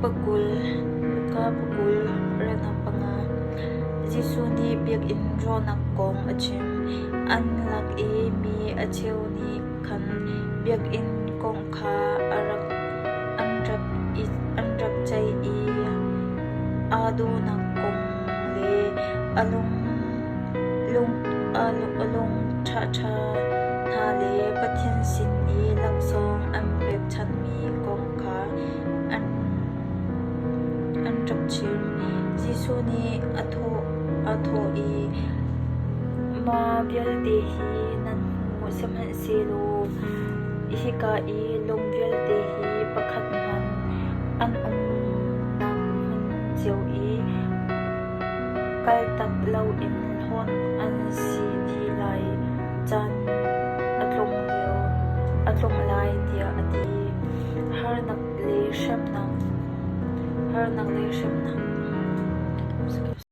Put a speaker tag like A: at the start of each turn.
A: Pakul, Luka pakul, relnak panga. Jesuh nih biakinn rawhnak kong a chim. An lak i mi a cheu nih khan biakinn kong kha an rak ceih i aa dawhnak kong le a lung ṭhaṭha hna le Pathian sin i laksawng an pekchanhmi kong kha an rak chim. Jesuh nih a thawh i, Mah vialte hi nan hmu, sihmanhsehlaw hika i lung vialte hi pakhat hmanh an umnak hmun cio i kaltak loin hlawnh an si dih lai caan a tlung lai, tiah a ti. Harnak le hremnak.